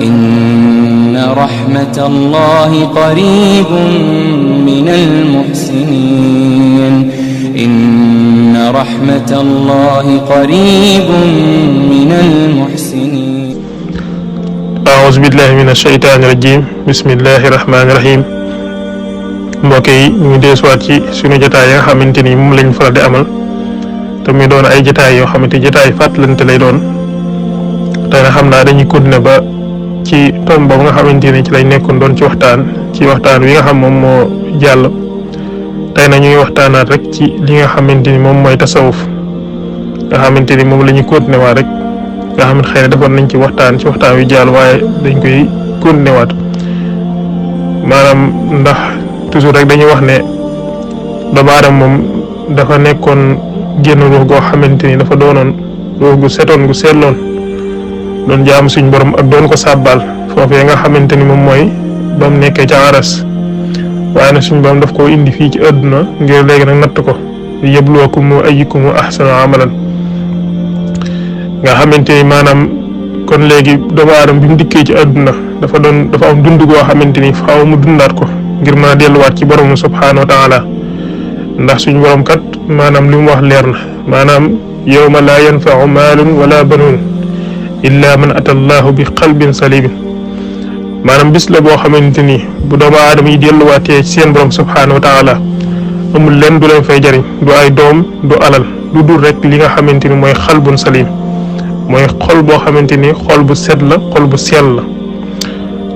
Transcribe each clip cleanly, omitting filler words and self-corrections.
إن رحمة الله قريب من المحسنين إن رحمة الله قريب من المحسنين أعوذ بالله من الشيطان الرجيم بسم الله الرحمن الرحيم mbokk yi ñu deesuwaat ci suñu jotaay yi nga xamante ni moom lañ faral di amal te muy doon ay jotaay yoo xamante jotaay fàttalante lay doon te na xam naa dañuy continuer ba ci tomb boobu nga xamante ni ci lay nekkoon doon ci waxtaan wi nga xam moom moo jàll tey na ñuy waxtaanaat rek ci li nga xamante ni moom mooy tasawuf nga xamante ni moom la ñuy continuer waat rek nga xam ne xëy na defoon nañ ci waxtaan wi jàll waaye dañ koy continuer waat maanaam ndax toujours rek dañuy wax ne doomu aadama moom dafa nekkoon génn ruux goo xamante ni dafa doonoon ruux gu setoon gu seetloon doon jaam suñ borom ak doon ko sàbbaal foofee nga xamante ni moom mooy ba mu nekkee ca aras waaye nag suñ borom daf koo indi fii ci àdduna ngir léegi nag natt ko yabluwakum ayyukum ahsanu amalan nga xamante ni maanaam kon léegi doomu aadama bi mu dikkee ci àdduna dafa am dund goo xamante ni faaw mu dundaat ko ngir mën a delluwaat ci borom subhaanahu wa taala ndax suñu borom kat maanaam li mu wax leer na maanaam yawma laa yanfau maalun wala banuun illa man ata allahu bi qalbin salimin maanaam bis la boo xamante ni bu doomu aadama yi delluwaatee ci seen borom subhaanahu wa taala amul leen du leen fay jariñ du ay doom du alal lu dul rek li nga xamante ni mooy xalbun salim mooy xol boo xamante ni xol bu set la xol bu sell la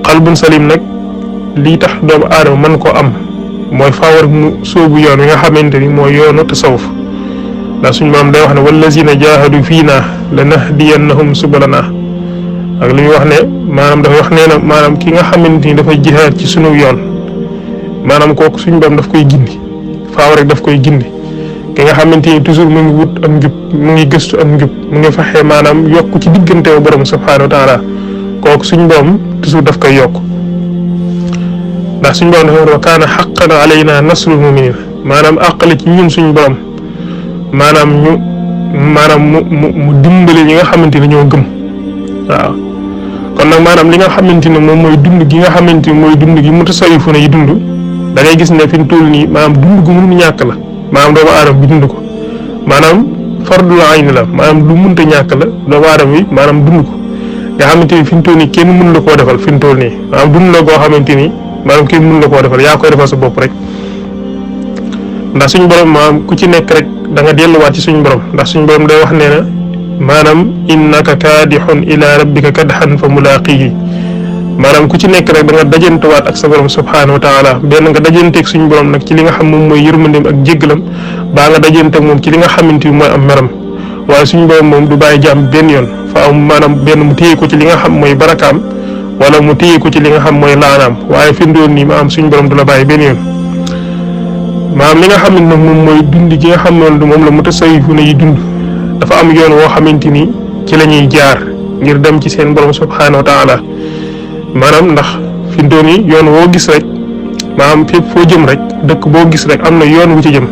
xalbun salim nag lii tax doomu aadama mën koo am mooy faawar mu sóobu yoon wi nga xamante ni mooy yoonu tasawuf ndax suñu borom day wax ne wallazina jaahadu fiina lanahdiyannahum subalana ak li muy wax ne maanaam dafay wax nee na maanaam ki nga xamante ni dafay jihaad ci sunu yoon maanaam kooku suñu borom daf koy gindi faaw rek daf koy gindi ki nga xamante ni toujours mu ngi wut am njub mu ngi gëstu am njub mu ngi fexe maanaam yokk ci diggante wa borom subhaanahu wa taala kooku suñu borom toujours daf koy yokk ndax suñu borom dafa wa kaana haqqan alaynaa nasrul mu'miniin maanaam àqale ci ñun suñu borom maanaam mu dimbali ñi nga xamante ni ñoo gëm waaw kon nag maanaam li nga xamante ni moom mooy dund gi nga xamante ni mooy dund gi mutasawwifuna yi dund da ngay gis ne fi mu toll nii maanaam dund gu mënul ñàkk la maanaam doomu aadama bi dund ko maanaam fardul ayn la maanaam lu mënta ñàkk la doomu aadama bi maanaam dund ko nga xamante ni fi mu toll nii kenn mën la koo defal fi mu toll nii maanaam dund la koo xamante ni maanaam kenn mën la koo defal yaa koy defal sa bopp rek ndax suñu borom maanaam ku ci nekk rek da nga delluwaat ci suñu borom ndax suñu borom day wax nee na maanaam innaka kaadixun ila rabbika kadxan fa mulaaqihi maanaam ku ci nekk rek da nga dajantewaat ak sa borom subhaanahu wa taala benn nga dajanteeg suñu borom nag ci li nga xam moom mooy yërmandeem ak jéggalam baa nga dajanteeg moom ci li nga xamante ni mooy am meram waaye suñu borom moom du bàyyi jàmm benn yoon faaw maanaam benn mu téye ko ci li nga xam mooy barakaam wala mu téye ko ci li nga xam mooy laanaam waaye fi mu doon nii maanaam suñu borom du la bàyyi benn yoon maanaam li nga xam ne nag moom mooy dund gi nga xam ne moom la mutasawwifuna yi dund dafa am yoon woo xamante ni ci la ñuy jaar ngir dem ci seen borom subhaanahu wa taala maanaam ndax fi mu doon nii yoon woo gis rek maanaam fépp foo jëm rek dëkk boo gis rek am na yoon wu ci jëm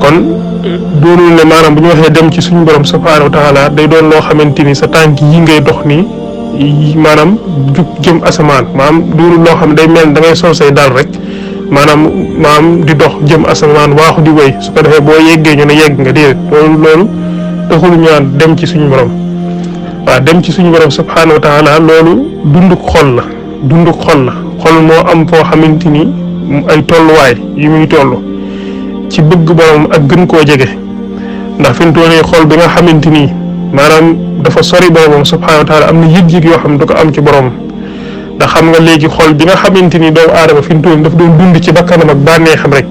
kon doonul ne maanaam bu ñu waxee dem ci suñu borom subhaanahu wa taala day doon loo xamante ni sa tànk yi ngay dox nii maanaam jug jëm asamaan maanaam doonul loo xam day mel da ngay sol say daal rek maanaam di dox jëm asamaan waaxu di wéy su ko defee boo yeggee ñu ne yegg nga déedéet loolu taxul ñu naan dem ci suñu borom waaw dem ci suñu borom subhaanahu wa taala loolu dunduk xol la xol moo am foo xamante ni ay tolluwaay yu muy toll ci bëgg borom ak gën koo jege ndax fi mu toll nii xol bi nga xamante ni maanaam dafa sori boromam subhaanahu wa taala am na yëg-yëg yoo xam ne du ko am ci borom ndax xam nga léegi xol bi nga xamante ni doomu aadama fi mu toll nii dafa doon dund ci bakkanam ak bànneexam rek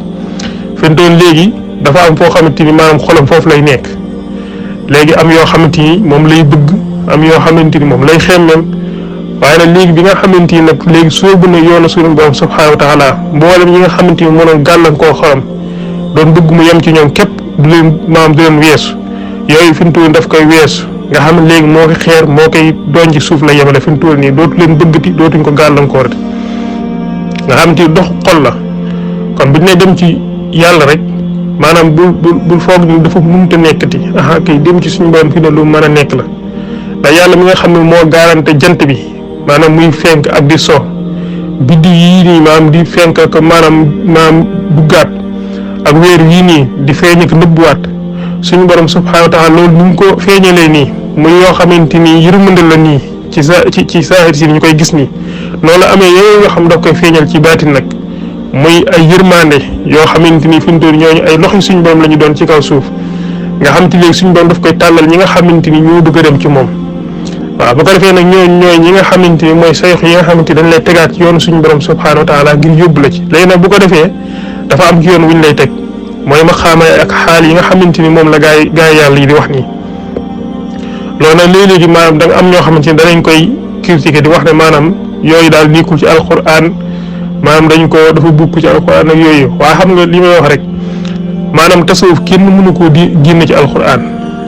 fi mu toll léegi dafa am foo xamante ni maanaam xolam foofu lay nekk léegi am yoo xamante ni moom lay bëgg am yoo xamante ni moom lay xemmem waaye nag léegi bi nga xamante ni nag léegi soobu na yoonu suñu borom subhaanahu wa taala mboolem ñi nga xamante ni mënoon gàllankoo xolam doon bëgg mu yem ci ñoom képp du leen weesu yooyu fi mu toll daf koy weesu nga xam ne léegi moo koy xeer moo koy doon ci suuf la yemale fi mu toll nii dootu leen bëggati dootuñ ko gàllankoorati nga xam te dox xol la kon bu ñu nee dem ci yàlla rek maanaam bul foog ni dafa mënut a nekkati kay dem ci suñu borom fi ne lu mën a nekk la ndax yàlla mi nga xam ne moo garanté jant bi maanaam muy fenk ak di so biddi yii nii maanaam di fenk ak maanaam duggaat ak weer yii nii di feeñ ak nëbbuwaat suñu borom subhanahu wa taala loolu ni mu ko feeñalee nii muy yoo xamante ni yërmande la nii ci ci saahir si ñu koy gis nii loolu amee yooyu nga xam daf koy feeñal ci baatin nag muy ay yërmande yoo xamante ni fi mu toll ñooñu ay loxo suñu borom la ñu doon ci kaw suuf nga xam te léegi suñu borom daf koy tàllal ñi nga xamante ni ñoo bëgg a dem ci moom waaw bu ko defee nag ñooy ñi nga xamante ni mooy sayx yi nga xamante ni dañ lay tegaat ci yoonu suñu borom subhanahu wa taala ngir yóbbu la ci léegi nag bu ko defee dafa am ci yoon wuñ lay teg mooy maqaama ak xaal yi nga xamante ni moom la gaay yàlla yi di wax nii loolu nag léeg-léegi maanaam da nga am ñoo xamante ni danañ koy critiquer di wax ne maanaam yooyu daal nekkul ci alquran maanaam dañ ko dafa bukk ci alquran ak yooyu waaye xam nga li may wax rek maanaam tasawuf kenn mënu koo di génn ci alquran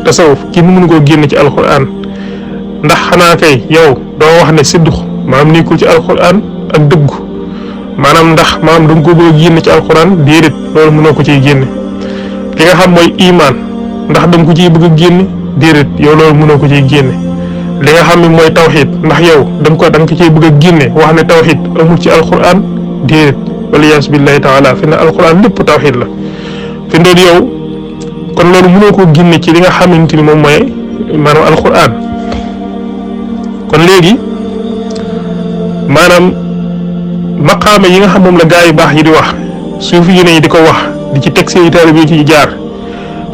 tasawuf kenn mënu koo génn ci alquran ndax xanaa kay yow doo wax ne sidduq maanaam nekkul ci alquran ak dëggu maanaam ndax maanaam da nga ko bëgg a génn ci alquran déedéet loolu mënoo ko ciy génne li nga xam mooy iman ndax da nga ko ciy bëgg a génne déedéet yow loolu mënoo ko ciy génne li nga xam ne mooy tawxid ndax yow da nga ko ciy bëgg a génne wax ne tawxid amul ci alquran déedéet waliyaas billahi taala fi ne alquran lépp tawxid la fi ndoon yow kon loolu mënoo koo génne ci li nga xamante ni moom mooy maanaam alquran kon léegi maanaam maqaama yi nga xam moom la gaa yu baax yi di wax suufi yi di ko wax di ci teg seen taalibe yi ci jaar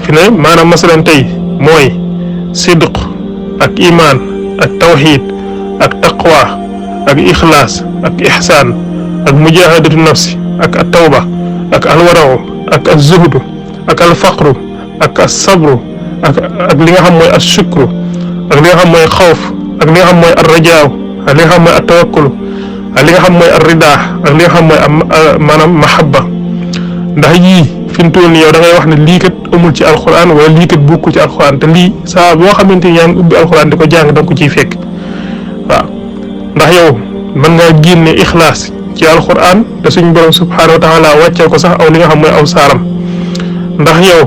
fi ne maanaam masalan tey mooy sidq ak iman ak tawxid ak taqwa ak ixlaas ak ixsaan ak mujahadatu nafsi ak tawba ak alwarau ak az-zuhdu ak alfaqru ak as-sabru ak li nga xam mooy as-shukru ak li nga xam mooy xawf ak li nga xam mooy ar-rajaaw ak li nga xam mooy at-tawakkulu ak li nga xam mooy ar-ridaa ak li nga xam mooy maanaam mahabba ndax yii fi mu toll nii yow da ngay wax ne lii kat amul ci alxuraan wala lii kat bokkul ci alxuraan te lii saa boo xamante ni yaa ngi ubbi alxuraan di ko jàng da nga ko ciy fekk waaw ndax yow mën ngaa génne ixlaas ci alxuraan te suñu borom subhaanahu wa taala wàccee ko sax aw li nga xam mooy aw saaram ndax yow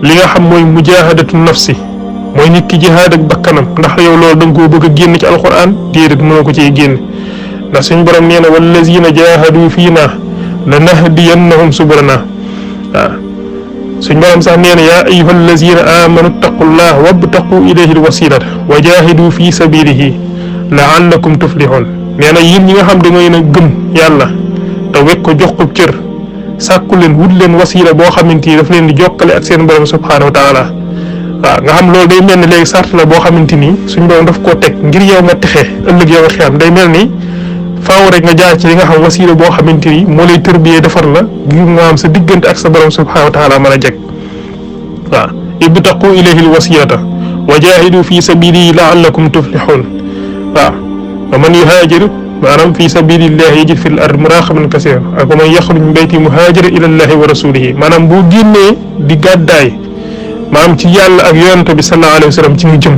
li nga xam mooy mujaahadatu nafsi mooy nit ki jihaad ak bakkanam ndax yow loolu da nga koo bëgg a génn ci alxuraan déedéet mënoo ko ciy génne ndax suñu borom nee na wallazina jaahadu fiina lanahdiyannahum subulana waaw suñu borom sax nee na yaa ayyuha allazina amanu ttaqullah wabtaqu ilayhi alwasilata wa jahidu fi sabilihi laallakum tuflihun nee na yéen ñi nga xam da ngeen a gëm yàlla te wekk ko jox ko cër sàkku leen wut leen wasila boo xamante ni daf leen di jokkale ak seen borom subhanahu wa taala waaw nga xam loolu day mel ni léegi sart la boo xamante ni suñu borom daf koo teg ngir yow nga texee ëllëg yow a xiyam day mel ni faaw rek nga jaar ci li nga xam wasila boo xamante ni moo lay tërbiyee defar la ngir nga am sa diggante ak sa borom subhanahu wa taala mën a jeg waaw ibtaqu ilayhi alwasilata wa jahidu fi sabilihi laallakum tuflihun waaw wa man yuhaajir maanaam fi sabilillahi yajid fil ard muraqaban kasiran ak wa man yaxruj min bayti muhaajira ila llahi wa rasulihi maanaam boo génnee di gàddaay maanaam ci yàlla ak yonent bi sallallahu alayhi wa sallam ci mu jëm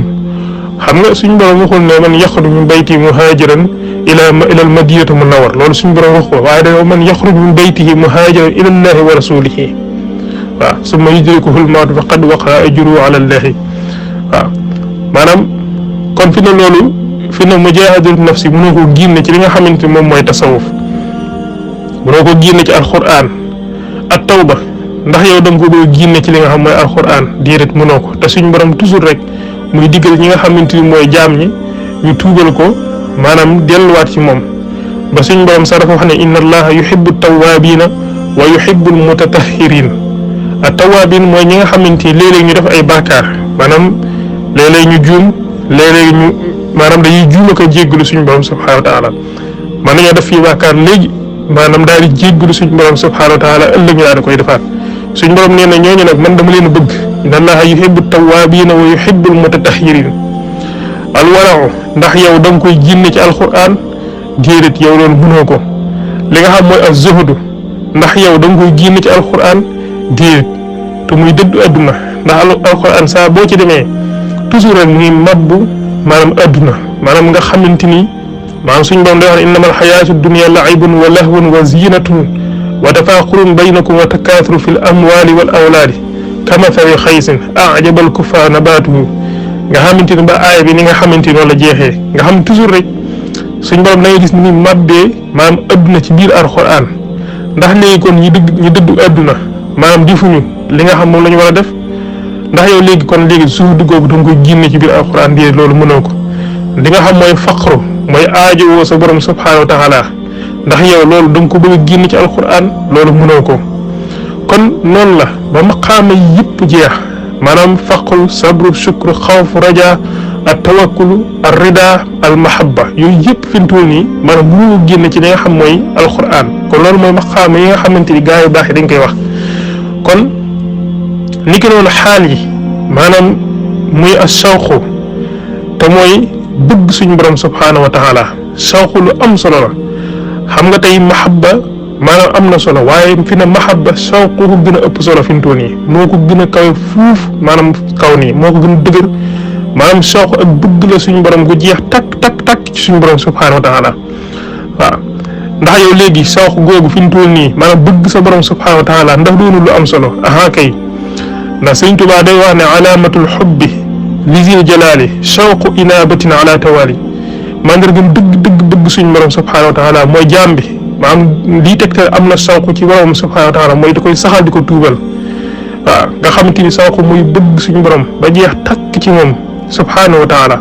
xam nga suñu borom waxul ne man yaxruj min bayti muhaajiran ila al madinati munawwar loolu suñu borom wax ko waaye da man yaxruj min baytihi muhaajiran ila llahi wa rasulihi waaw summa yudrikuhu al mawt faqad waqaa ajruhu ala llahi waaw maanaam kon fi ne loolu fi ne mujaahadatu nafsi mënoo ko génne ci li nga xamante ni moom mooy tasawuf mënoo ko génne ci alquran ak tawba ndax yow da nga ko doon génne ci li nga xam mooy alquran déedéet mënoo ko te suñu borom toujours rek muy diggal ñi nga xamante ni mooy jaam ñi ñu tuubal ko maanaam delluwaat ci moom ba suñu borom sax dafa wax ne inna allaha yuhibbu tawaabiina wa yuhibbu almutatahhirin ak tawaabin mooy ñi nga xamante ni léeg-léeg ñu def ay bàkkaar maanaam léeg-léeg ñu juum léeg-léeg ñu maanaam dañuy juum ak a jéggalu suñu borom subhanahu wa taala man nañoo def fii bàkkaar léegi maanaam daal di jéggalu suñu borom subhanahu wa taala ëllëg ñu daal di koy defaat suñu borom nee na ñooñu nag man dama leen a bëgg inna allaha yuhibbu tawaabiina wa yuhibbu almutatahhirin alwarau ndax yow da nga koy génne ci alquran déedéet yow loolu mënoo ko li nga xam mooy az-zuhdu ndax yow da nga koy génne ci alquran déedéet te muy dëddu adduna ndax alquran saa boo ci demee toujours rek muy mabbu maanaam adduna maanaam nga xamante ni maanaam suñu borom day wax ne innama alxayaatu dunia laibun wa lahwun wa zinatun wa tafaaxurun baynakum wa takathuru fi l amwali wal awlaadi kamathali xaysin ajaba al kuffara nabaatuhu nga xamante ni ba aaya bi ni nga xamante ni noonu la jeexee nga xam toujours rek suñ borom da ngay gis ni màbbee maanaam adduna ci biir alxuraan ndax léegi kon ñi dëddu adduna maanaam defuñu li nga xam moom la ñu war a def ndax yow léegi kon léegi suuf duggoogu da nga koy génne ci biir alxuraan di loolu mënoo ko li nga xam mooy faqru mooy aajowoo sa borom subhaanahu wa taala ndax yow loolu da nga ko bëgg a génn ci alxuraan loolu mënoo ko kon noonu la ba maqaama yëpp jeex maanaam faqru sabru shukru xawfu raja at tawakkulu ar rida al mahabba yooyu yëpp fi mu toll nii maanaam mënoo génn ci li nga xam mooy alxuraan kon loolu mooy maqaama yi nga xamante ni gaa yu baax yi dañ koy wax kon ni ki noonu xaal yi maanaam muy as-sawqu te mooy bëgg suñu borom subhaanahu wa taala sawqu lu am solo la xam nga tey mahabba maanaam am na solo waaye fi ne mahabba sawqu ko gën a ëpp solo fi mu toll nii moo ko gën a kawe fuuf maanaam kaw nii moo ko gën a dëgër maanaam sawqu ak bëgg la suñu borom gu jeex takk ci suñu borom subhaanahu wa taala waaw ndax yow léegi sawqu googu fi mu toll nii maanaam bëgg sa borom subhaanahu wa taala ndax doonu lu am solo aha kay ndax Sëriñ Tuubaa day wax ne alaamatul xubbi li zil jalaali shawqu inaabatin ala tawaali mandargam dëgg bëgg suñu borom subhaanahu wa taala mooy jaam bi maanaam lii tegtal am na sawqu ci borom subhaanahu wa taala mooy da koy saxal di ko tuubal waaw nga xamante ni sawqu muy bëgg suñu borom ba jeex takk ci moom subhaanahu wa taala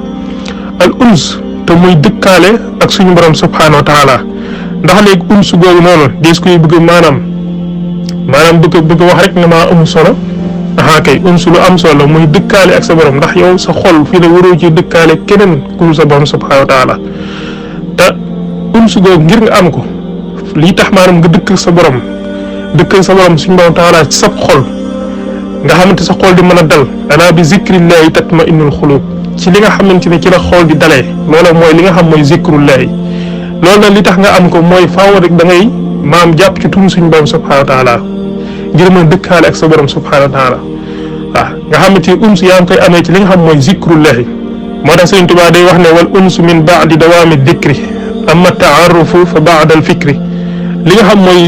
al uns te muy dëkkaale ak suñu borom subhaanahu wa taala ndax léegi uns googu noonu dees koy bëgg maanaam bëgg wax rek nga maa amul solo aha kay uns lu am solo muy dëkkaale ak sa borom ndax yow sa xol fii la waroo ci dëkkaale keneen ku sa borom subhaanahu wa taala te uns googu ngir nga am ko lii tax maanaam nga dëkkal sa borom suñu borom taala ci sa xol nga xamante sa xol di mën a dal ala bi zikrillahi tatma'innul xulub ci li nga xamante ne ci la xol di dalee loola mooy li nga xam mooy zikrullahi loolu nag li tax nga am ko mooy faaw rek da ngay maam jàpp ci turu suñu borom subhaanahu wa taala ngir mën a dëkkaale ak sa borom subhaanahu wa taala waaw nga xamante ni uns yaa ngi koy amee ci li nga xam mooy zikrullahi moo tax Sëriñ Tuubaa day wax ne wal uns min baadi dawaami dikri amma taarufu fa baada al fikri li nga xam mooy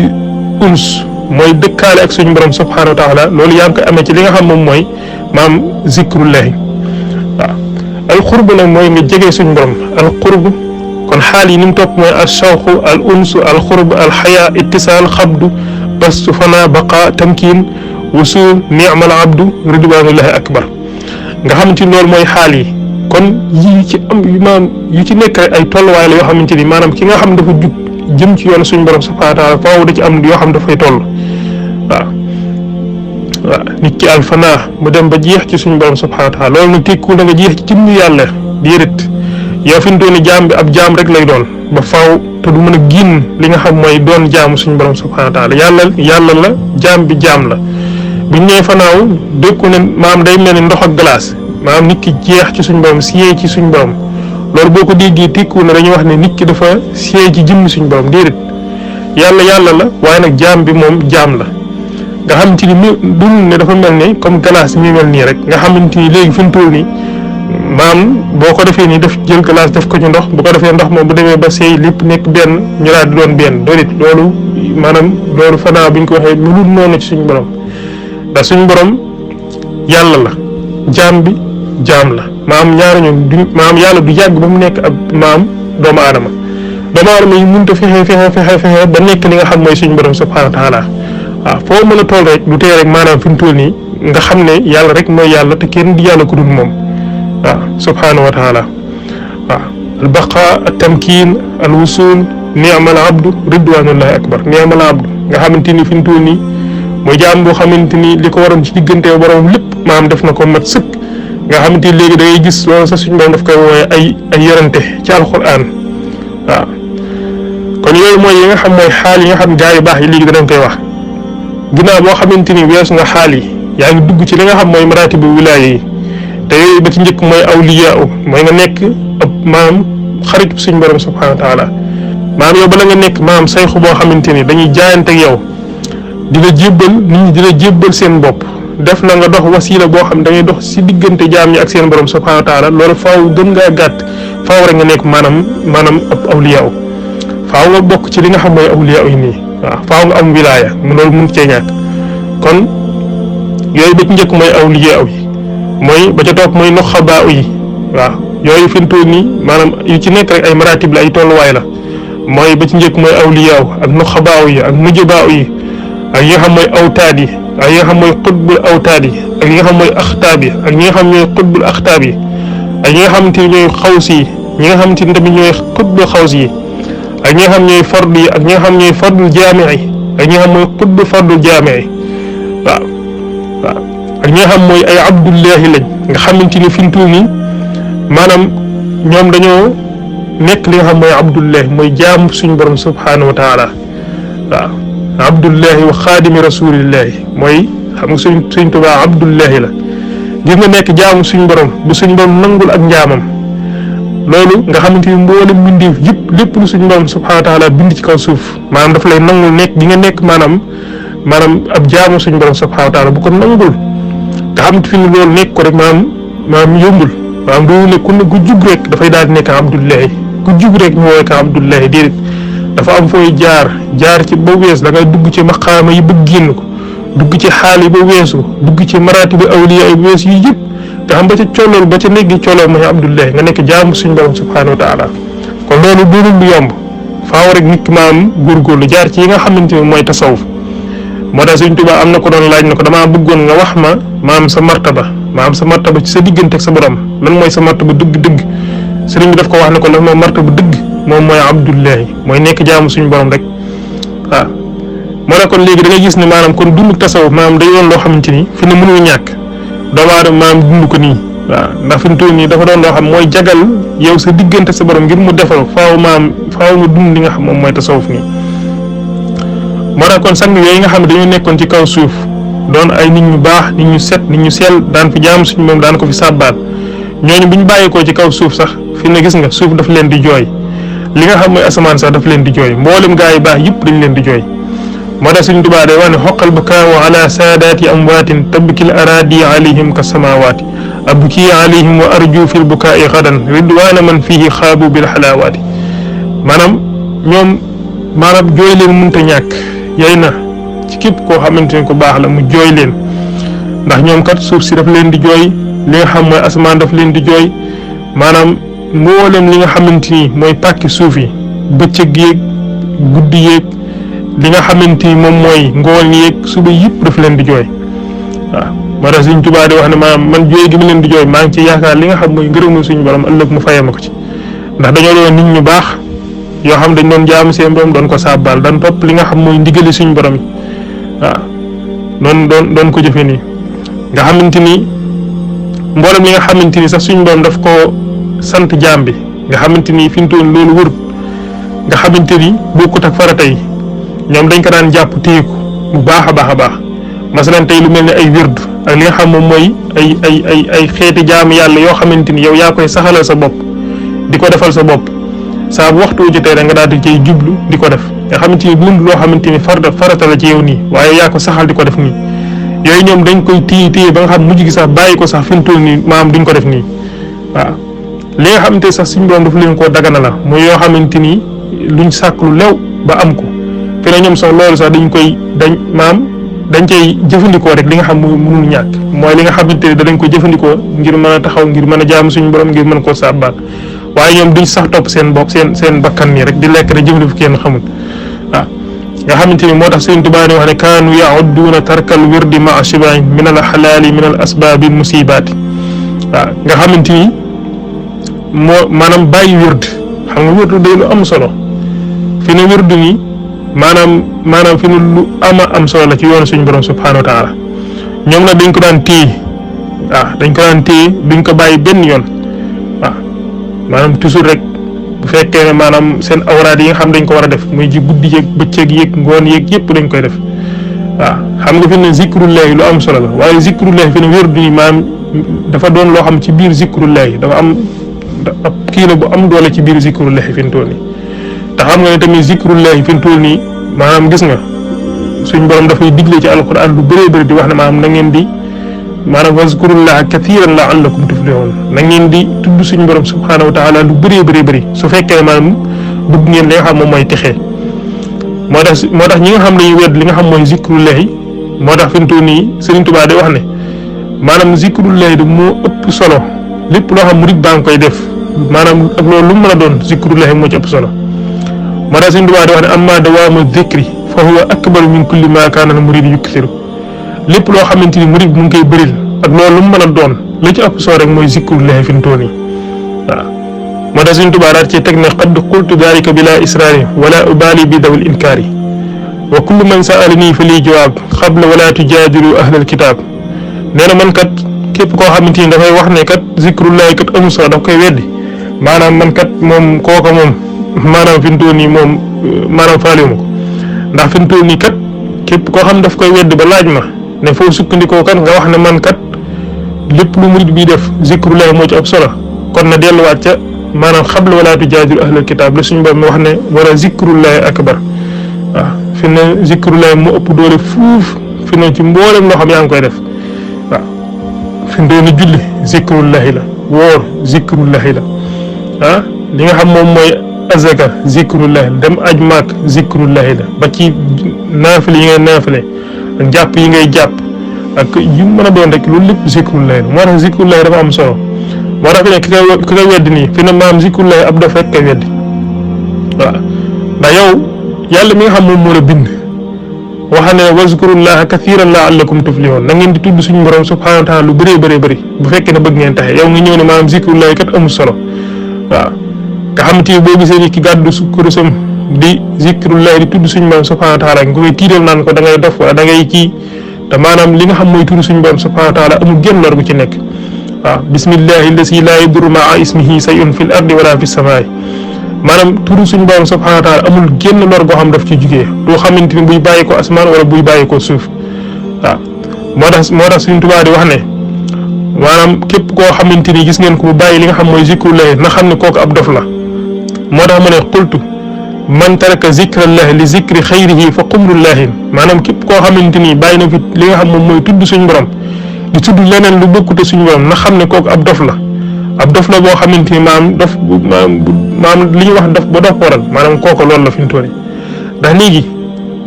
uns mooy dëkkaale ak suñu borom subhaanahu wa taala loolu yaa ngi koy amee ci li nga xam moom mooy maam zikrullahi waaw al qurb nag mooy nga jege suñu borom al qurb kon xaal yi ni mu topp mooy al shawqu al unsu al qurb al xayaa ittisaal xabdu bastu fana baqa tamkin wusul ni'mal abdu ridwanullahi akbar nga xamante ni loolu mooy xaal yi kon yi ci am maanaam yu ci nekk rek ay tolluwaay la yoo xamante ni maanaam ki nga xam dafa jug jëm ci yoon suñu borom subhaanahu wa taala faaw da ci am yoo xam dafay toll waaw nit ki alfana mu dem ba jeex ci suñu borom subhaanahu wa taala loolu nag tekku da nga jeex ci jëmm yàlla déedéet yow fi mu doon jaam bi ab jaam rek lay doon ba faaw te du mën a génn li nga xam mooy doon jaamu suñu borom subhaanahu wa taala yàlla la jaam bi jaam la buñ nee fanaaw dëkku ne maam day mel ni ndox ak glace maanaam nit ki jeex ci suñu borom siyee ci suñu borom loolu boo ko déggee tekku ne dañuy wax ne nit ki dafa siyee ci jëmm suñu borom déedéet yàlla la waaye nag jaam bi moom jaam la nga xamante ni dul ne dafa mel ne comme glace mi mel nii rek nga xamante ni léegi fi mu toll nii maam boo ko defee nii def jël glace def ko ci ndox bu ko defee ndox moom bu demee ba seey lépp nekk benn ñu daal di doon benn déedéet loolu maanaam loolu fanaa bi ñu ko waxee mënul noonu ci suñu borom ndax suñu borom yàlla la jaam bi jaam la maam ñaari ñoom du maam yàlla du yàgg ba mu nekk ab maam doomu aadama yi mënut a fexe ba nekk li nga xam mooy suñu borom subhaanahu wa taala waaw foo mën a toll rek du tee rek maanaam fi mu toll nii nga xam ne yàlla rek mooy yàlla te kenn di yàlla ku dul moom waaw subhaanahu wa taala waaw al baqa al tamkin al wusul ni'mal abdu ridwanullahi akbar ni'mal abdu nga xamante ni fi mu toll nii mooy jaam boo xamante ni li ko waroon ci diggante borom lépp maam def na ko mat sëkk nga xamante ni léegi da ngay gis loolu sax suñu borom daf koy wooye ay yorante ci alquran waaw kon yooyu mooy yi nga xam mooy xaal yi nga xam gaa yu baax yi léegi danañ koy wax ginnaaw boo xamante ni weesu nga xaal yi yaa ngi dugg ci li nga xam mooy maratibu wilaaya yi te yooyu ba ci njëkk mooy awliyaa mooy nga nekk ab maam xarit suñu borom subhaanahu wa taala maam yow bala nga nekk maam sayxu boo xamante ni dañuy jaayante ak yow di la jébbal nit ñi di la jébbal seen bopp def na nga dox wasiila boo xam da ngay dox si diggante jaam ñi ak seen borom subhaanahu wa taala loolu faaw gën ngaa gàtt faaw rek nga nekk maanaam ab awliyaa faaw nga bokk ci li nga xam mooy awliyaa yi nii waaw faaw nga am wilaaya loolu mun cee ñàkk kon yooyu ba ci njëkk mooy awliyaa yi mooy ba ca topp mooy nuxabaa yi waaw yooyu fi mu toll nii maanaam yu ci nekk rek ay maratib la ay tolluwaay la mooy ba ci njëkk mooy awliyaaw ak nuxabaaw yi ak mujjabaaw yi ak yi nga xam mooy awtaad yi ak yi nga xam mooy xutbul awtaad yi ak yi nga xam mooy axtaab yi ak ñi nga xam ñooy xutbul axtaab yi ak ñi nga xamante ni ñooy xaws yi ñi nga xamante ni tamit ñooy xutbul xaws yi ak ñi nga xam ñooy fard yi ak ñi nga xam ñooy fardul jaamii yi ak ñi nga xam mooy xutbu fardul jaamii yi waaw waaw ak ñi nga xam mooy ay abdullahi lañ nga xamante ni fi mu toll nii maanaam ñoom dañoo nekk li nga xam mooy abdullahi mooy jaamu suñu borom subhanahu wa taala waaw abdullahi wa xaadimi rasulillahi mooy xam nga suñ Tuubaa abdullahi la gis nga nekk jaamu suñu borom bu suñu borom nangul ak njaamam loolu nga xamante ni mboolem mbindeef yëpp lépp lu suñu borom subhanahu wa taala bind ci kaw suuf maanaam dafa lay nangul nekk gi nga nekk maanaam ab jaamu suñu borom subhanahu wa taala bu ko nangul nga xamante fi ni loolu nekk ko rek maanaam yombul maanaam doo ne ku ne gu jug rek dafay daal di nekk abdullahi ku jug rek ñu woowee ko abdullahi déedéet dafa am fooy jaar ci ba wees da ngay dugg ci maqaama yi bëgg génn ko dugg ci xaal yi ba weesu dugg ci maratibu awliya yi ba weesu yi yëpp nga xam ba ca collool ba ca néeg gi collool mooy abdullahi nga nekk jaamu suñu borom subhanahu wa taala kon loolu doonul lu yomb faaw rek nit ki maam góorgóorlu jaar ci yi nga xamante ne mooy tasawuf moo tax Sëriñ Tuubaa am na ko doon laaj na ko damaa bëggoon nga wax ma maam sa martaba ci sa diggante ak sa borom lan mooy sa martaba dëgg-dëgg sëriñ bi daf ko wax ne ko lan mooy martaba dëgg moom mooy abdullahi mooy nekk jaamu suñu borom rek waaw moo tax kon léegi da ngay gis ne maanaam kon dund tasawuf maanaam day doon loo xamante ni fi ne mënul ñàkk doomu aadama maanaam dund ko nii waaw ndax fi mu toll nii dafa doon loo xam mooy jagal yow sa diggante sa borom ngir mu defal faaw nga dund li nga xam moom mooy tasawuf nii moo tax kon sang yooyu nga xam ne dañoo nekkoon ci kaw suuf doon ay nit ñu baax nit ñu set nit ñu sell daan fi jaam suñu moom daan ko fi sàbbaal ñooñu bu ñu bàyyeekoo ci kaw suuf sax fi ne gis nga suuf daf leen di jooy li nga xam mooy asamaan sax daf leen di jooy mboolem gaa yi baax yëpp dañ leen di jooy moo tax Sëriñ Tuubaa day wax ne xoqal bakaawu ala saadaati amwaatin tabkil araadi alayhim ka samawaati abki alayhim wa arju fil bukaai xadan ridwaana man fihi xaabu bil xalaawaati maanaam ñoom maanaam jooy leen mënta ñàkk yey na ci képp koo xamante ne ko baax la mu jooy leen ndax ñoom kat suuf si daf leen di jooy li nga xam mooy asamaan daf leen di jooy maanaam mboolem li nga xamante ni mooy pàkki suuf yi bëccëg yeeg guddi yeeg li nga xamante ni moom mooy ngoon yeeg suba yëpp daf leen di jooy waaw moo tax Sëriñ Tuubaa di wax ne maanaam man jooy gi ma leen di jooy maa ngi ci yaakaar li nga xam mooy ngërëmu suñu borom ëllëg mu fayee ma ko ci ndax dañoo doon nit ñu baax yoo xam dañ doon jaamu seen borom doon ko sàbbaal daan topp li nga xam mooy ndigali suñu borom yi waaw doon ko jëfe nii nga xamante ni mboolem li nga xamante ni sax suñu borom daf ko sant jaam bi nga xamante ni fi mu toll loolu wër nga xamante ni bokkut ak farata yi ñoom dañ ko daan jàpp téye ko bu baax a baax masalan tey lu mel ne ay wird ak li nga xam moom mooy ay xeeti jaamu yàlla yoo xamante ni yow yaa koy saxalal sa bopp di ko defal sa bopp saa bu waxtu wu jotee da nga daal di cay jublu di ko def nga xamante ni dund loo xamante ni farata la ci yow nii waaye yaa ko saxal di ko def nii yooyu ñoom dañ koy téye ba nga xam mujj gi sax bàyyi ko sax fi mu toll nii maam duñ ko def nii waaw li nga xamante sax suñu doom dafa leen koo dagana la mooy yoo xamante ni luñ sàkk lu lew ba am ko fi ne ñoom sax loolu sax dañ cay jëfandikoo rek li nga xam mooy mënul ñàkk mooy li nga xamante ni danañ ko jëfandikoo ngir mën a taxaw ngir mën a jaamu suñu borom ngir mën koo sàbbaal waaye ñoom duñ sax topp seen bopp seen bakkan nii rek di lekk rek jëfandikoo kenn xamul waaw nga xamante ni moo tax Sëriñ Tuubaa wax ne kaanu yaudduuna tarkal wirdi maa shibain min al xalaali min al asbaabi musibaati waaw nga xamante ni moo maanaam bàyyi wird xam nga wird day lu am solo fi ne wird ni maanaam fi ne lu am solo la ci yoonu suñu borom subhanahu wa taala ñoom nag dañ ko daan téye waaw dañ ko daan téye duñ ko bàyyi benn yoon waaw maanaam toujours rek bu fekkee ne maanaam seen awraad yi nga xam dañ ko war a def muy ji guddi yeeg bëccëg yeeg ngoon yeeg yëpp dañ koy def waaw xam nga fi ne zikrullahi lu am solo la waaye zikrullahi fi ne wér du ni maanaam dafa doon loo xam ci biir zikrullahi dafa am kii la bu am doole ci biir zikrullahi fi mu toll nii te xam nga ne tamit zikrullahi fi mu toll nii maanaam gis nga suñ borom dafay digle ci alquran lu bëree bëri di wax ne maanaam na ngeen di maanaam wazkurullaha kathiran la'allakum tuflihun na ngeen di tudd suñu borom subhanahu wa taala lu bëree bëri su fekkee maanaam bëgg ngeen li nga xam moom mooy texee moo tax ñi nga xam dañuy wedd li nga xam mooy zikrullahi moo tax fi mu toll nii Sëriñ Tuubaa day wax ne maanaam zikrullahi da moo ëpp solo lépp loo xam murid baa ngi koy def maanaam ak loolu lu mu mën a doon zikrullahi moo ci ëpp solo moo tax Sëriñ Tuubaa di wax ne amma dawaamu dhikri fa huwa akbaru min kulli ma kaana al murid yukthiru lépp loo xamante ni murid mu ngi koy bëril ak loolu lu mu mën a doon la ci ëpp solo rek mooy zikrullahi fi mu toll nii waaw moo tax Sëriñ Tuubaa daal ci teg ne qad qultu dalika bila israari wala ubali bi dawil inkaari wa kullu man saalanii fa lii jawaab xabla wala tujaadilu ahlal kitaab nee na man kat képp koo xamante ni dafay wax ne kat zikrullahi kat amul solo daf koy weddi maanaam man kat moom kooka moom maanaam fi mu toll nii moom maanaam faaliwu ma ko ndax fi mu toll nii kat képp koo xam daf koy weddi ba laaj ma ne foo sukkandikoo kat nga wax ne man kat lépp lu murid bi def zikrullahi moo ci ëpp solo kon na delluwaat ca maanaam xabla wala tujaadilu ahlal kitaab la suñu borom wax ne wala zikrullahi akbar waaw fi ne zikrullahi moo ëpp doole fuuf fi ne ci mboolem loo xam yaa ngi koy def waaw fi mu doon julli zikrullahi la woor zikrullahi la ah li nga xam moom mooy azaka zikrullahi la dem aj maak zikrullahi la ba ci naafile yi ngay naafile ak jàpp yi ngay jàpp ak yu mën a doon rek loolu lépp zikrullahi la moo tax zikrullahi dafa am solo moo tax fi ne ki koy weddi nii fi ne maam zikrullahi ab dof rek koy weddi waaw ndax yow yàlla mi nga xam moom moo la bind waxa ne wazkurullaha kathiran la'allakum tuflihun na ngeen di tudd suñu borom subhanahu wa ta'ala lu bëree bëri bu fekkee ne bëgg ngeen taxe yow nga ñëw ne maanaam zikrullahi kat amul solo waaw nga xamante ni boo gisee ni ki gàddu su kurusam di zikrullahi di tudd suñu borom subhanahu wa ta'ala nga koy tiital naan ko da ngay dof wala da ngay kii te maanaam li nga xam mooy tudd suñu borom subhanahu wa ta'ala amul genn lor gu ci nekk waaw bismillahi allasi la yadurru ma'a ismihi shay'un fil ardi wala fis samaa'i maanaam turu suñu borom subhanahu wa ta'ala amul génn lor goo xam daf ci jugee doo xamante ni buy bàyyi ko asmaan wala buy bàyyi ko suuf waaw moo tax Sëriñ Tuubaa di wax ne maanaam képp koo xamante ni gis ngeen ko bu bàyyi li nga xam mooy zikrullahi na xam ne kooku ab dof la moo tax mu ne qultu man taraka zikrallahi li zikri xayrihi fa qumrullahi maanaam képp koo xamante ni bàyyi na fi li nga xam moom mooy tudd suñu borom di tudd leneen lu bokkute suñu borom na xam ne kooku ab dof la ab dof la boo xamante ni maam li ñuy wax dof ba dof waral maanaam kooku loolu la fi mu toll ndax léegi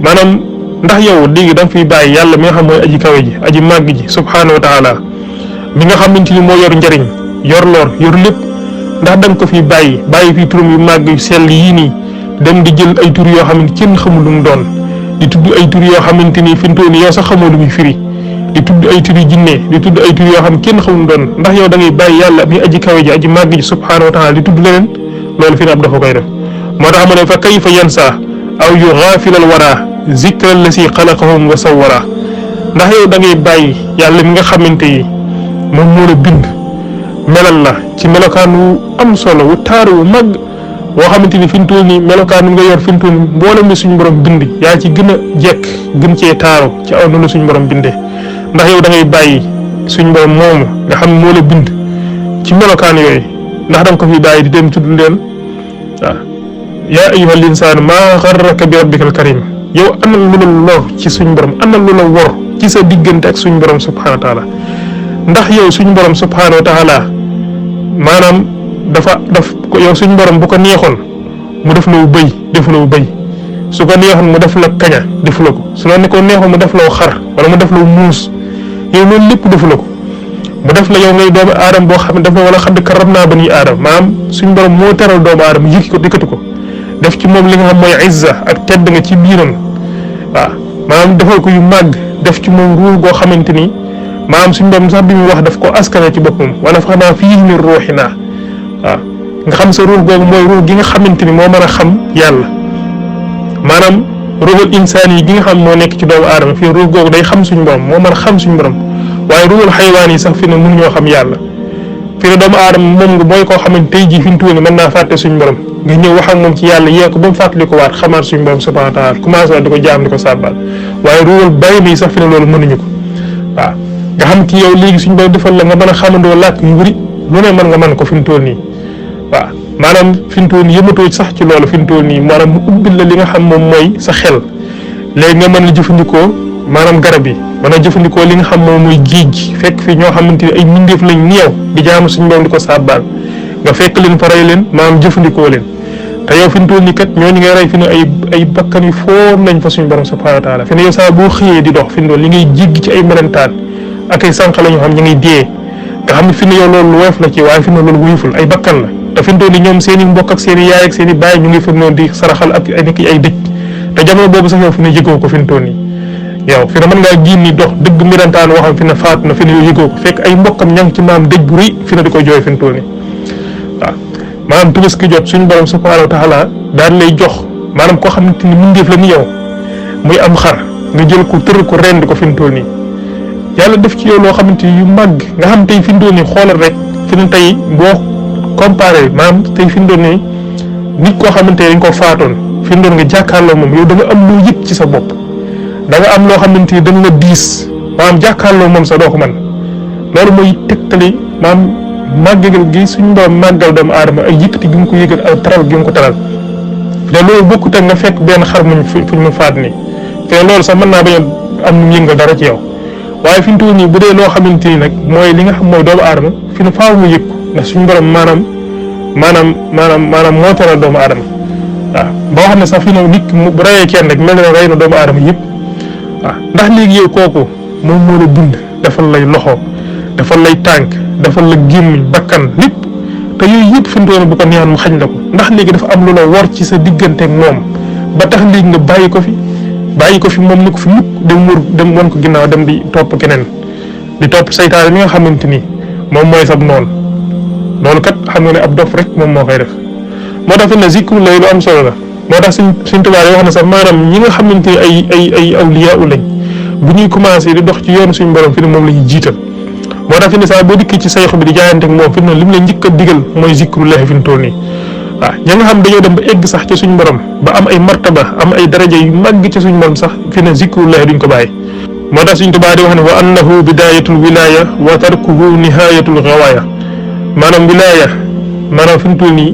maanaam ndax yow léegi da nga fiy bàyyi yàlla mi nga xam mooy aji kawe ji aji màgg ji subhaanahu wa taala mi nga xamante ni moo yor njëriñ yor lor yor lépp ndax da nga ko fiy bàyyi fi turam yu màgg yu sell yii nii dem di jël ay tur yoo xam ne kenn xamul lu mu doon di tudd ay tur yoo xamante ni fi mu toll yow sax xamoo lu muy firi di tudd ay tur yu jinne di tudd ay tur yoo xam kenn xamul doon ndax yow da ngay bàyyi yàlla mi aji kawe ji aji màgg ji subhaanahu wa taala di tudd leneen loolu fi ne ab dafa koy def moo tax mu ne fa kayfa yansa aw yughafilal wara zikra lasi xalaqahum wa sawwara ndax yow da ngay bàyyi yàlla mi nga xamante yi moom moo la bind melal la ci melokaan wu am solo wu taaru wu màgg boo xamante ni fi mu toll nii melokaan wi nga yor fi mu toll nii mboolem ni suñu borom bind yaa ci gën a jekk gën cee taaru ci aw na la suñu borom bindee ndax yow da ngay bàyyi suñu borom moomu nga xam moo la bind ci melokaan yooyu ndax da nga ko fi bàyyi di dem tudd leen waaw yaa ayyuhal insaan maa gharraka bi rabbikal karim yow ana lu la lor ci suñu borom ana lu la wor ci sa diggante ak suñu borom subhanahu wa taala ndax yow suñu borom subhanahu wa taala maanaam daf ko yow suñu borom bu ko neexoon mu def la wu bëy defu la wu bëy su ko neexoon mu def la kaña defu la ko su la ne ko neexoon mu def la wu xar wala mu def la wu muus yow loolu lépp defu la ko mu def la yow ngay doomu aadama boo xam ne daf la wala xadd karramnaa banii aadama maanaam suñu borom moo teral doomu aadama yëkki ko dikkati ko def ci moom li nga xam mooy izza ak tedd nga ci biiram waaw maanaam defal ko yu màgg def ci moom ruur goo xamante ni maanaam suñu borom sax bi mu wax daf ko askane ci boppam wala fa naa fii min ruuhinaa waaw nga xam sa ruux googu mooy ruux gi nga xamante ni moo mën a xam yàlla maanaam ruuxul insaan yi gi nga xam moo nekk ci doomu aadama fii ruux googu day xam suñu borom moo mën a xam suñu borom waaye ruuxul xaywaan yi sax fi ne mënuñoo xam yàlla fi ne doomu aadama moom nga mooy koo xamante tey jii fi mu tuuti mën naa fàtte suñu borom nga ñëw wax ak moom ci yàlla yee ko ba mu fàttali ko waat xamaat suñu borom subhanahu wa taala commencé waat di ko jaam di ko sàbbal waaye ruuxul bàyyi yi sax fi ne loolu mënuñu ko waaw nga xam ci yow léegi suñu borom defal la nga mën a xamandoo làkk yu bëri lu ne mën nga mën ko fi mu toll nii waaw maanaam fi mu toll nii yëmatoo sax ci loolu fi mu toll nii maanaam mu ubbil la li nga xam moom mooy sa xel léegi nga mën a jëfandikoo maanaam garab yi mën a jëfandikoo li nga xam moom mooy géej gi fekk fi ñoo xamante ni ay mbindeef lañ néew di jaamu suñu borom di ko sàbbaal nga fekk leen fa rey leen maanaam jëfandikoo leen te yow fi mu toll nii kat ñooñu ngay rey fi ne ay bakkan yu foor nañ fa suñu borom subhanahu wa taala fi ne yow saa boo xëyee di dox fi mu toll li ngay jéggi ci ay melentaan ak ay sànq la ñu xam ñu ngay dee nga xam ne fi ne yow loolu lu woyof la ci waaye fi ne loolu wuyuful ay bakkan la te fi mu toll nii ñoom seen i mbokk ak seen i yaay ak seen i baay ñu ngi fi noonu di saraxal ak ay nekk ay dëj te jamono boobu sax yow fi ne yëgoo ko fi mu toll nii yow fi ne mën ngaa giin ni dox dëgg mirantaan waxam fi ne faatu na fi ne yow yëgoo ko fekk ay mbokkam ña ngi ci maam dëj bu rëy fi ne di ko jooy fi mu toll nii waaw maanaam Tabaski jot suñu borom subhanahu wa taala daan lay jox maanaam koo xamante ni mbindeef la ni yow muy am xar nga jël ko tër ko rend ko fi mu toll nii yàlla def ci yow loo xamante ni yu màgg nga xam tey fi mu toll nii xoolal rek fi ne tey boo comparé maanaam tey fi mu toll nii nit koo xamante ni dañ ko faatoon fi mu toll nga jàkkaarloo moom yow da nga am loo yëg ci sa bopp da nga am loo xamante ni dañ la diis maanaam jàkkaarloo moom sa doo ko mën loolu mooy tegtali maanaam màggal gi suñu borom màggal doomu aadama ay yëkkati gi mu ko yëgal ak taral gi mu ko taral te loolu bokkut ak nga fekk benn xar muñ fuñ mu faat nii te loolu sax mën naa bañ a am nu yëngal dara ci yow waaye fi mu toll nii bu dee loo xamante ni nag mooy li nga xam mooy doomu aadama fi ne faaw mu yëg ko ndax suñu borom maanaam moo taral doomu aadama waaw boo xam ne sax fi ne nit bu rayee kenn rek mel na rey na doomu aadama yëpp waaw ndax léegi yow kooku moom moo la bind defal lay loxo defal lay tànk defal la gémmiñ bakkan lépp te yooyu yëpp fi mu toll bu ko neexoon mu xañ la ko ndax léegi dafa am lu la war ci sa diggante ak moom ba tax léegi nga bàyyi ko fi moom ni ko fi mukk dem won ko ginnaaw dem di topp keneen di topp saytaane mi nga xamante ni moom mooy sab noonu loolu kat xam nga ne ab dof rek moom moo koy def moo tax fi ne zikru lay lu am solo la moo tax suñ tubaab yi wax na sax maanaam ñi nga xamante ni ay awliya lañ bu ñuy commencé di dox ci yoonu suñu borom fi ne moom la ñuy jiital moo tax fi ne sax boo dikkee ci sayxu bi di jaayante ak moom fi ne li mu la njëkk a digal mooy zikrullahi fi mu toll nii waaw ña nga xam dañoo dem ba egg sax ci suñu borom ba am ay martaba am ay daraja yu màgg ci suñu borom sax fi ne zikrullahi duñ ko bàyyi moo tax suñ tubaab di wax ne wa annahu bidayatul wilaya wa tarkuhu nihayatul gawaaya maanaam wilaya maanaam fi mu toll nii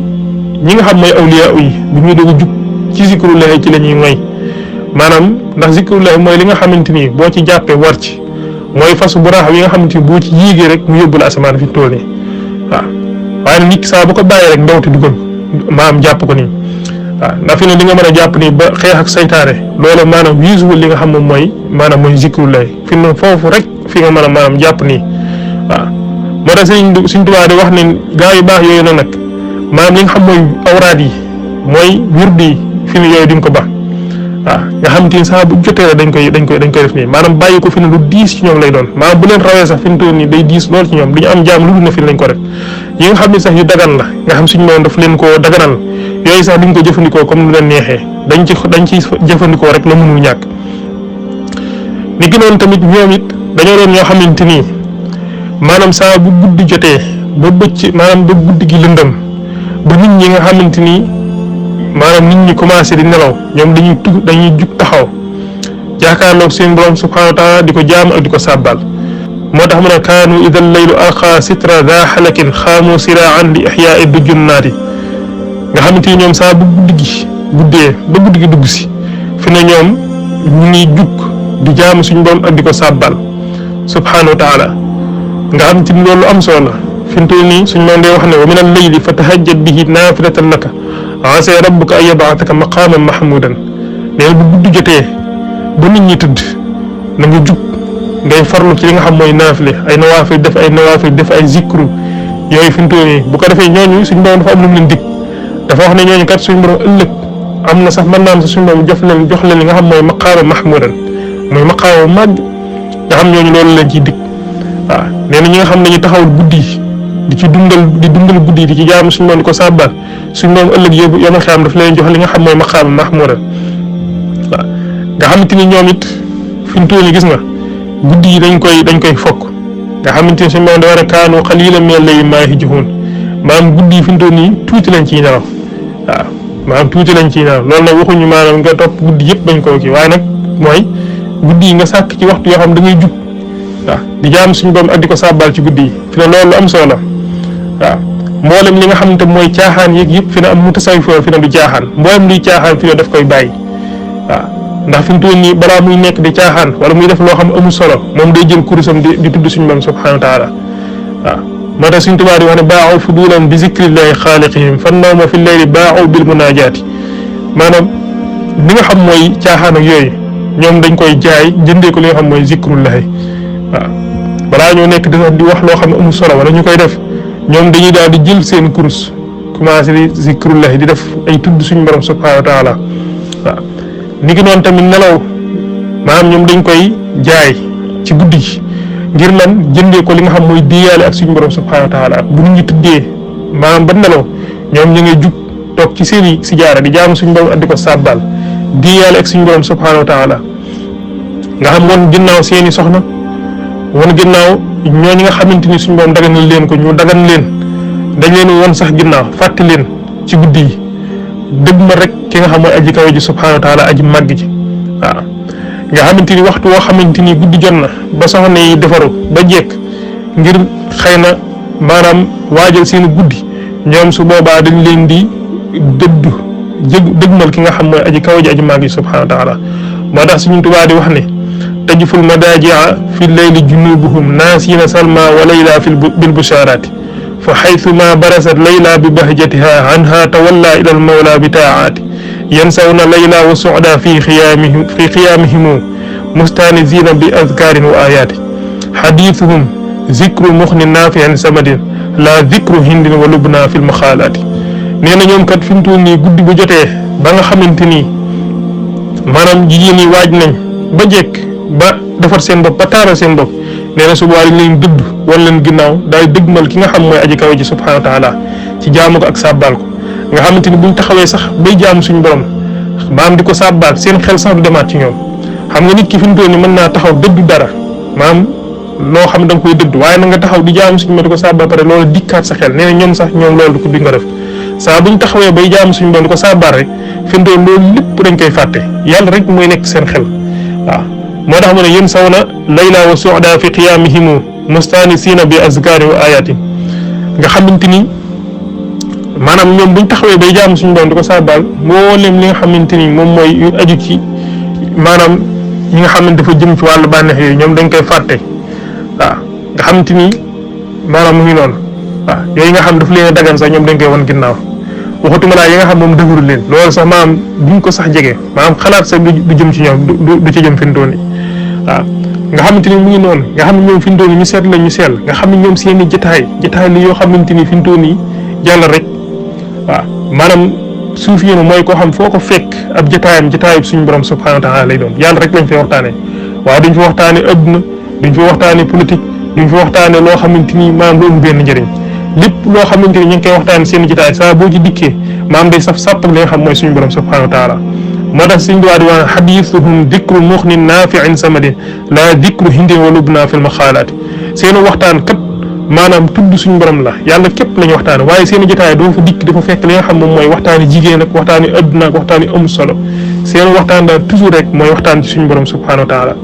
ñi nga xam mooy awliya yi bu ñuy doog a jug ci zikrullahi ci la ñuy ngoy maanaam ndax zikrullahi mooy li nga xamante ni boo ci jàppee war ci mooy fas bu raax yi nga xamante ni boo ci yéegee rek mu yóbbu la asamaan fi mu toll nii waaw waaye nag nit ki saa bu ko bàyyee rek ndawte dugal maanaam jàpp ko nii waaw ndax fi ne li nga mën a jàpp nii ba xeex ak saytaane loolu maanaam wiisuwul li nga xam moom mooy zikrullahi fi ne foofu rek fi nga mën a maanaam jàpp nii waaw moo tax suñ tubaab di wax ne gaa yu baax yooyu nag maanaam li nga xam mooy awraad yi mooy wird yi fi ne yooyu duñ ko baax waaw nga xam te ni saa bu jotee dañ koy def nii maanaam bàyyi ko fi ne lu diis ci ñoom lay doon maanaam bu leen rawee sax fi mu toll nii day diis lool ci ñoom duñu am jaam lu dul ne fi lañ ko def yi nga xam ne sax yu dagan la nga xam suñu moom daf leen koo daganal yooyu sax duñ ko jëfandikoo comme lu leen neexee dañ ci jëfandikoo rek la mënul ñàkk ni ki noonu tamit ñoom it dañoo doon ñoo xamante nii maanaam saa bu guddi jotee ba maanaam ba guddi gi lëndëm ba nit ñi nga xamante nii maanaam nit ñi commencé di nelaw ñoom dañuy jug taxaw jaakaarloog seen borom subhanahu wa taala di ko jaam ak di ko sàbbal moo tax mu ne kaanu ida laylu alqa sitra da xalakin xaamu siraan li ixyaai du junnaati nga xamante ni ñoom saa bu guddee ba guddi gi dugg si fi ne ñoom ñu ngi jug di jaam suñu borom ak di ko sàbbal subhanahu wa taala nga xamante ni loolu am solo la fi mu toll nii suñu moom day wax ne wa min al layli fa tahajjat bihi naafilatan laka asa rabbuka an yabaataka maqaaman mahmudan nee bu guddi jotee ba nit ñi tëdd na nga jug ngay farlu ci li nga xam mooy naafile ay nawaafil def ay zikru yooyu fi mu toll nii bu ko defee ñooñu suñu borom dafa am lu mu leen dig dafa wax ne ñooñu kat suñu borom ëllëg am na sax mën naa am sax suñu borom jox leen li nga xam mooy maqaama mahmudan mooy maqaama màgg nga xam ñooñu loolu leen ciy dig waaw nee na ñi nga xam ne ñu taxawul guddi di dundal guddi di ci jaamu suñu borom di ko sàbbaal suñu borom ëllëg yóbbu yomal xam daf leen jox li nga xam mooy maqaama mahmudan waaw nga xamante ni ñoom it fi mu toll nii gis nga guddi yi dañ koy fokk nga xamante ni suñu borom da war a kaanu qaliilan mina layli maa yahjahuun maanaam guddi yi fi mu toll nii tuuti lañ ciy nelaw waaw maanaam tuuti lañ ciy nelaw loolu nag waxuñu maanaam nga topp guddi yëpp bañ koo kii waaye nag mooy guddi yi nga sàkk ci waxtu yoo xam da ngay jug waaw di jaam suñu borom ak di ko sàbbaal ci guddi yi fi ne loolu am solo la waaw mboolem li nga xamante mooy caaxaan yeeg yëpp fi ne am mutasawwif fi ne du caaxaan mboolem luy caaxaan fi ne daf koy bàyyi waaw ndax fi mu toll nii balaa muy nekk di caaxaan wala muy def loo xam amul solo moom day jël kurusam di tudd suñu borom subhanahu wa taala waaw moo tax suñu tubaab di wax ne baaxu fudulan bi zikrillahi xaaliqihim fan nawma fi leyli baaxu bil munaajaati maanaam li nga xam mooy caaxaan ak yooyu ñoom dañ koy jaay jëndee ko li nga xam mooy zikrullahi waaw balaa ñoo nekk di wax loo xam ne amul solo wala ñu koy def ñoom dañuy daal di jël seen kurus commencé di zikrullah di def ay tudd suñu borom subhanahu wa taala waaw ni ki noonu tamit nelaw maanaam ñoom dañ koy jaay ci guddi gi ngir lan jëndee ko li nga xam mooy diyaale ak suñu borom subhanahu wa taala bu nit ñi tuddee maanaam ba nelaw ñoom ñu ngay jug toog ci seeni si jaara di jaamu suñu borom ak di ko sàbbaal diyaale ak suñu borom subhanahu wa taala nga xam woon ginnaaw seeni soxna woon ginnaaw ñooñu nga xamante ni suñu borom daganal leen ko ñu dagan leen dañ leen woon sax ginnaaw fàtte leen ci guddi yi dëgg ma rek ki nga xam mooy aji kawe ji subhanahu wa taala aji màgg ji waaw nga xamante ni waxtu woo xamante ni guddi jot na ba soxna yi defaru ba jekk ngir xëy na maanaam waajal seen guddi ñoom su boobaa dañ leen di dëgmal ki nga xam mooy aji kawe ji aji màgg ji subhanahu wa taala moo tax suñu Tuubaa di wax ne tajful madajia fi leyli junubuhum naasina salma wa layla bil busharati fa xaytuma barasat layla bi bahjatiha anha tawalla ila al mawla bi taaati yansawna layla wa suda fi xiyaamihimu mustanisina bi azkarin wa ayaati xadithuhum zikru muxni naafiin samadin la zikru hindin wa lubna fi lmaxaalaati nee na ñoom kat fi mu toll nii guddi bu jotee ba nga xamante ni maanaam jigéen yi waaj nañ ba jekk ba defar seen bopp ba taaral seen bopp nee na su boobaa dañ leen dëdd wala leen ginnaaw daay dëggmal ki nga xam mooy aji kawe ji subhanahu wa taala ci jaamu ko ak sàbbaal ko nga xamante ni buñ taxawee sax bay jaamu suñu borom maam di ko sàbbaal seen xel sax du demaat ci ñoom xam nga nit ki fi mu toll nii mën naa taxaw dëddu dara maam loo xam da nga koy dëdd waaye na nga taxaw di jaamu suñu borom di ko sàbbaal pare loolu dikkaat sa xel nee na ñoom sax ñoom loolu duñ ko def saa buñ taxawee bay jaamu suñu borom di ko sàbbaal rek fi mu toll loolu lépp dañ koy fàtte yàlla rek mooy nekk seen xel waaw moo tax mu ne yéen saw na layla wa suda fi qiyaamihimu mustanisina bi azkari wa ayatin nga xamante ni maanaam ñoom buñ taxawee bay jaamu suñu borom di ko sàbbaal mboolem li nga xamante ni moom mooy yu aju ci maanaam yi nga xamante dafa jëm ci wàllu bànneex yooyu ñoom dañ koy fàtte waaw nga xamante ni maanaam mu ngi noonu waaw yooyu nga xam daf leen a dagan sax ñoom dañ koy wan ginnaaw waxatuma laa yi nga xam moom dëgërul leen loolu sax maanaam duñ ko sax jege maanaam xalaat sax du jëm ci ñoom du ci jëm fi mu toll nii waaw nga xamante ni mu ngi noonu nga xam ne ñoom fi mu toll nii ñu seet la ñu sell nga xam ne ñoom seen i jotaay la yoo xamante ni fi mu toll nii yàlla rek waaw maanaam suuf yéen mooy koo xam foo ko fekk ab jotaayub suñu borom subhanahu wa taala lay doon yàlla rek lañ fay waxtaanee waaye duñ fa waxtaanee adduna duñ fa waxtaanee politique duñ fa waxtaanee loo xamante ni maanaam lu am benn njëriñ lépp loo xamante ni ñu ngi koy waxtaanee seen i jotaay saa boo ci dikkee maanaam day saf sàpp ak li nga xam mooy suñu borom subhanahu wa taala moo tax suñu duwaa di wax xadiisuhum dikru muxnin naafiin samadin laa dikru hindin wa lubna fil maxaalaati seen waxtaan kat maanaam tudd suñu borom la yàlla képp la ñu waxtaane waaye seen i jotaay doo fa dikk dafa fekk li nga xam moom mooy waxtaani jigéen ak waxtaani adduna ak waxtaani amul solo seen waxtaan daal toujours rek mooy waxtaan ci suñu borom subhanahu wa taala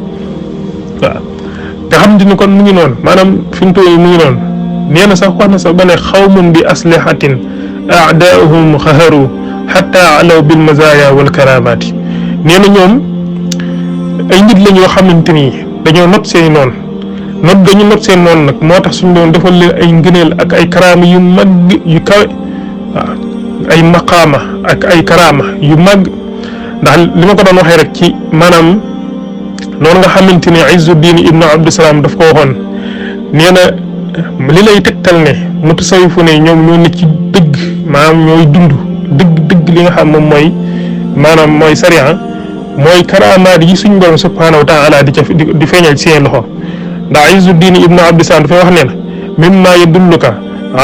waaw nga xamante ni kon mu ngi noonu maanaam fi mu toll mu ngi noonu nee na sax wax na sax ba ne xawmun bi aslihatin aadaahum xaharu xatta alaw bil mazaya wal karamaati nee na ñoom ay nit la ñoo xamante ni dañoo not seeni noonu dañu not seen noonu nag moo tax suñu doon defal leen ay ngëneel ak ay karaama yu mag yu kawe waaw ay maqaama ak ay karaama yu mag ndax li ma ko doon waxee rek ci maanaam noonu nga xamante ni Izzuddin ibnu Abdusalaam daf ko waxoon nee na li lay tegtal ne mutasawifu ne ñoom ñoo nekk ci dëgg maanaam ñooy dund dëgg li nga xam moom mooy maanaam mooy sariya mooy karaamaat yi suñu borom subhanahu wa taala di feeñal ci seen loxo ndax Izzuddin ibnu Abdusalaam dafay wax ne la mimma yadulluka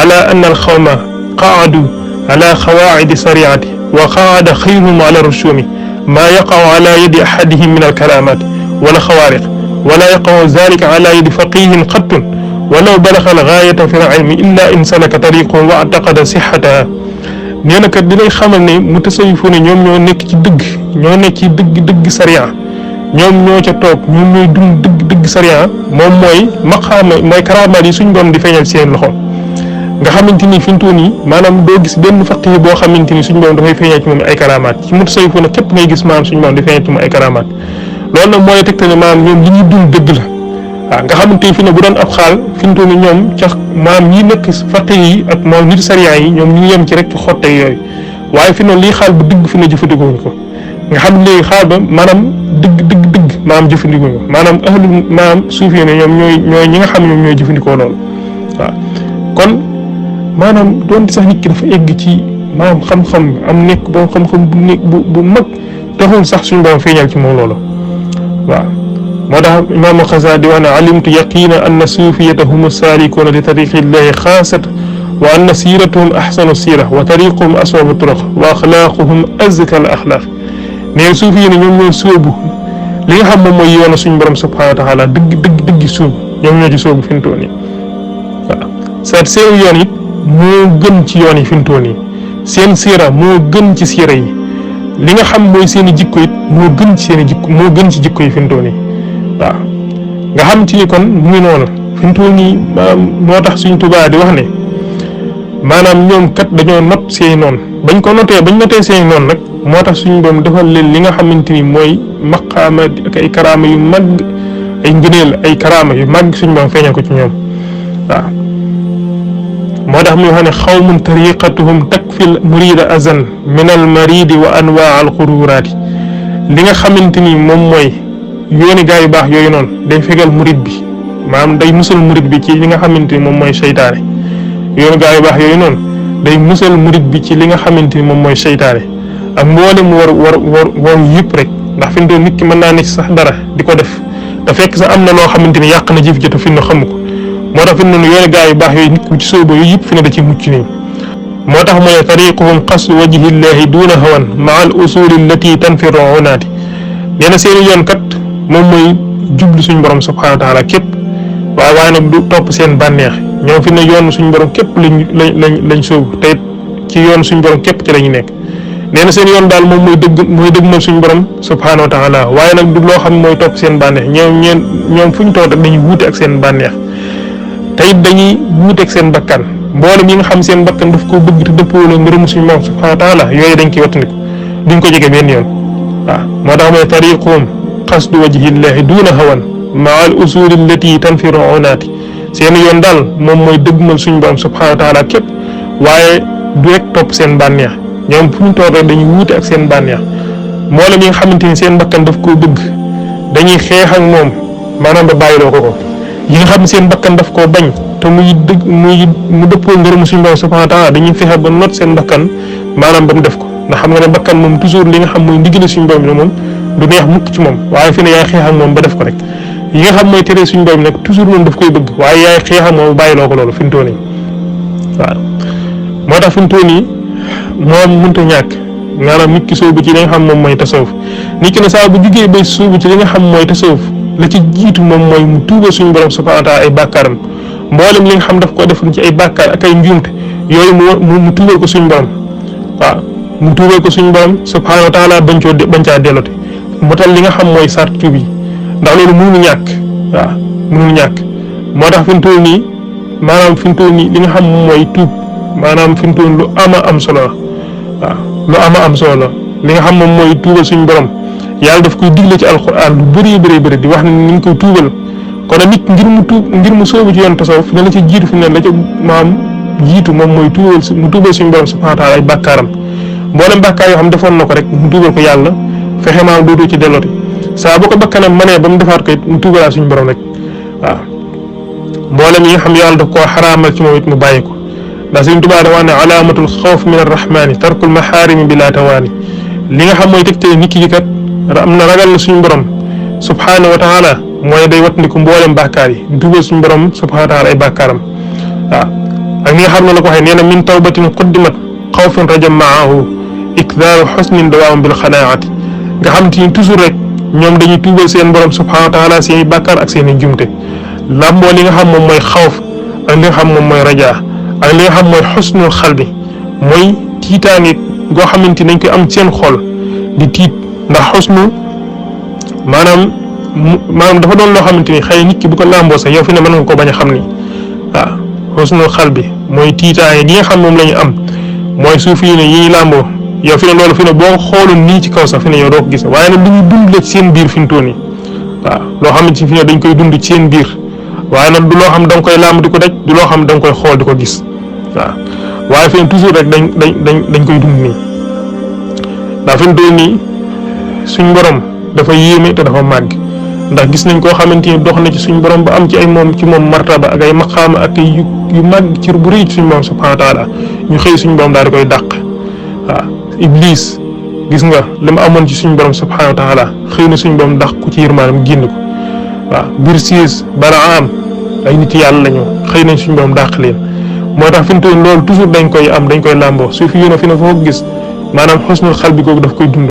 ala anna alxawma qaadu ala xawaacidi sariati wa qaada xayruhum ala rusumi ma yaqaw ala yadi ahadihim min alkaramat wala xawaariq wala yaqaw zalika ala yadi faqihin qattun walaw balaxa algaayata fi lilmi illa in salaka tariqahum wa ataqada sixataha nee na kat di lay xamal ne mutasawifu ne ñoom ñoo nekk ci dëgg sariya ñoom ñoo ca toog ñoom ñooy dund dëgg sariya moom mooy maqaama mooy karaamaat yi suñ borom di feeñal seen loxo nga xamante ni fi mu toll nii maanaam doo gis benn faqih boo xamante ni suñ borom dafay feeñal ci moom ay karaamaat ci mutasawifu nag képp ngay gis maanaam suñ borom di feeñal ci moom ay karaamaat loolu nag mooy tegtale maanaam ñoom li ñuy dund dëgg la waaw nga xamante ni fi ne bu doon ab xaal fi mu toll nii ñoom ca maanaam ñi nekk faqih yi ak moom nit sariya yi ñoom ñu yem ci rek ci xotte yooyu waaye fi noonu lii xaal bu dëgg fi ne jëfandikoo ko nga xam léegi xaal ba maanaam dëgg maanaam jëfandikoo ko maanaam ahlu maanaam suufi ne ñoom ñooy ñi nga xam ne ñoom ñooy jëfandikoo loolu waaw kon maanaam doonte sax nit ki dafa egg ci maanaam xam-xam am nekk boo xam-xam bu mag taxul sax suñu borom feeñal ci moom loolu waaw moo tax imaam Xasaali di wax ne alimtu yaqina anna suufiyata hum saalikuuna li tariqi llahi xaasatan wa anna siiratuhum axsanu siira wa tariquhum aswabu turuq wa axlaaquhum azka al axlaaq nee suufi yi ne ñoom ñoo sóobu li nga xam moom mooy yoonu suñu borom subhanahu wa taala dëgg sóobu ñoom ñoo ci sóobu fi mu toll nii waaw seen yoon it moo gën ci yoon yi fi mu toll nii seen siira moo gën ci siira yi li nga xam mooy seen i jikko it moo gën ci seen i jikko moo gën ci jikko yi fi mu toll nii waaw nga xam ci ni kon mu ngi noonu fi mu toll nii moo tax suñ Tuubaa di wax ne maanaam ñoom kat dañoo not seeni noonu bañ notee seeni noonu nag moo tax suñu doom defal leen li nga xamante ni mooy maqaama ak ay karaama yu mag ay ngëneel ay karaama yu mag suñu doom feeñal ko ci ñoom waaw moo tax muy wax ne xawmun tariqatuhum takfil murida azan min al maridi wa anwaa al xururaati li nga xamante ni moom mooy yooni gaa yu baax yooyu noonu day fegal murid bi maanaam day musal murid bi ci li nga xamante ni moom mooy seytaane yoonu gaa yu baax yooyu noonu day musal murid bi ci li nga xamante ni moom mooy seytaane ak mboolem war yëpp rek ndax fi mu toll nit ki mën naa ne sax dara di ko def te fekk sax am na loo xamante ni yàq na jëf ji te fi mu xamu ko moo tax fi mu ne yoonu gaa yu baax yooyu nit ku ci sóoba yooyu yëpp fi ne da ci mucc nii moo tax mu ne tariquhum qasdu wajhillahi duuna hawan maa al usuli allati tanfiru unaati nee na seeni yoon kat moom mooy jublu suñu borom subhanahu wa taala képp waaye nag du topp seen bànneex ñoom fi ne yoon suñu borom képp lañ sóobu te ci yoon suñu borom képp ci lañu nekk nee na seen yoon daal moom mooy dëgmal suñu borom subhanahu wa taala waaye nag du loo xam mooy topp seen bànneex ñoom fu ñu toog rek dañuy wuute ak seen bànneex te it dañuy wuute ak seen bakkan mboolem yi nga xam seen bakkan daf ko bëgg te dëppoo la ngërëm suñu borom subhanahu wa taala yooyu dañ koy wattandiku duñ ko jege benn yoon waaw moo tax mooy tariquhum qasdu wajhillahi duuna hawan maa al usuli allati tanfiru unaati seen yoon daal moom mooy dëgmal suñu borom subhanahu wa taala képp waaye du rek topp seen bànneex ñoom fu ñu toog rek dañuy wuute ak seen bànneex mboolem yi nga xamante ni seen bakkan daf koo bëgg dañuy xeex ak moom maanaam ba bàyyiloo ko yi nga xam ne seen bakkan daf koo bañ te mu dëppoo ngërëmu suñu borom subhanahu wa taala dañuy fexe ba not seen bakkan maanaam ba mu def ko ndax xam nga ne bakkan moom toujours li nga xam mooy ndigal suñu borom bi moom du neex mukk ci moom waaye fi ne yaay xeex ak moom ba def ko rek yi nga xam mooy tere suñu borom nag toujours moom daf koy bëgg waaye yaay xeex ak moom bàyyiloo ko loolu fi mu toll nii waaw moo tax fi mu toll nii moom mënut a ñàkk maanaam nit ki sóobu ci li nga xam moom mooy tasawuf nit ki ne saa bu jugee bay sóobu ci li nga xam mooy tasawuf la ci jiitu moom mooy mu tuubal suñu borom subhanahu wa taala ay bàkkaaram mboolem li nga xam daf koo defoon ci ay bàkkaar ak ay njuumte yooyu mu tuubal ko suñu borom waaw mu tuubal ko suñu borom subhanahu wa taala bañ caa dellote mu tal li nga xam mooy sart tuub yi ndax loolu mënul ñàkk waaw mënul ñàkk moo tax fi mu toll nii maanaam fi mu toll nii li nga xam moom mooy tuub maanaam fi mu toll lu am solo la waaw lu am solo la li nga xam moom mooy tuubal suñu borom yàlla daf koy digle ci alquran lu bëri di wax ne ni nga koy tuubal kon nit ngir mu sóobu ci yoon tasawuf ne la ci jiitu fi ne la ca maam jiitu moom mooy mu tuubal suñu borom subhanahu wa taala ay bàkkaaram mboolem bàkkaar yoo xam defoon na ko rek mu tuubal ko yàlla fexe maam dootoo ci dellooti saa boo ko bakkanam manee ba mu defaat ko it mu tuubalaat suñu borom rek waaw mboolem yi nga xam yàlla daf koo xaraamal ci moom it mu bàyyi ko ndax Sëriñ Tuubaa dafa wax ne alaamatul xawf min arrahmani tarkul maxaarimi bila tawaani li nga xam mooy tegtee nit ki kat am na ragal na suñu borom subhanahu wa taala mooy day wattandiku mboolem bàkkaar yi di tuubal suñu borom subhanahu wa taala ay bàkkaaram waaw ak ni nga xam ne la ko waxee nee na min tawbatin quddimat xawfin rajam maahu ikdaaru xusnin dawaam bil xanaati nga xam te ni toujours rek ñoom dañuy tuubal seen borom subhanahu wa taala seen i bàkkaar ak seen i jumte làmboo li nga xam moom mooy xawf ak li nga xam moom mooy rajaa ak li nga xam mooy xusnul xalbi mooy tiitaange goo xamante nañ koy am seen xol di tiit ndax xusnu maanaam dafa doon loo xamante ni xëy nit ki bu ko làmboo sax yow fi ne mën nga ko bañ a xam ni waaw xusnul xalbi mooy tiitaange gi nga xam moom la ñu am mooy suuf yi ne yi làmboo yow fi ne loolu fi ne boo xooloon nii ci kaw sax fi ne yow doo ko gis waaye nag lu ñu dund la ci seen biir fi mu toll nii waaw loo xamante ni fi ne dañ koy dund ci seen biir waaye nag du loo xam da nga koy làmb di ko daj du loo xam da nga koy xool di ko gis waaw waaye fi ne toujours rek dañ koy dund nii ndax fi mu toll nii suñ borom dafa yéeme te dafa màgg ndax gis nañ koo xamante ni dox na ci suñ borom ba am ci ay moom ci moom martaba ak ay maqaama ak ay yu màgg ci bu rëy ci suñ borom subhanahu wa taala ñu xëy suñ borom daal di koy dàq waaw iblis gis nga li mu amoon ci suñ borom subhanahu wa taala xëy na suñ borom dàq ko ci yërmaanam génn ko waaw biir siis Balaam ay nit yàlla lañu xëy nañ suñ borom dàq leen moo tax fi mu toll loolu toujours dañ koy làmboo su fi yéene fi ne foo gis maanaam xusnul xal bi kooku daf koy dund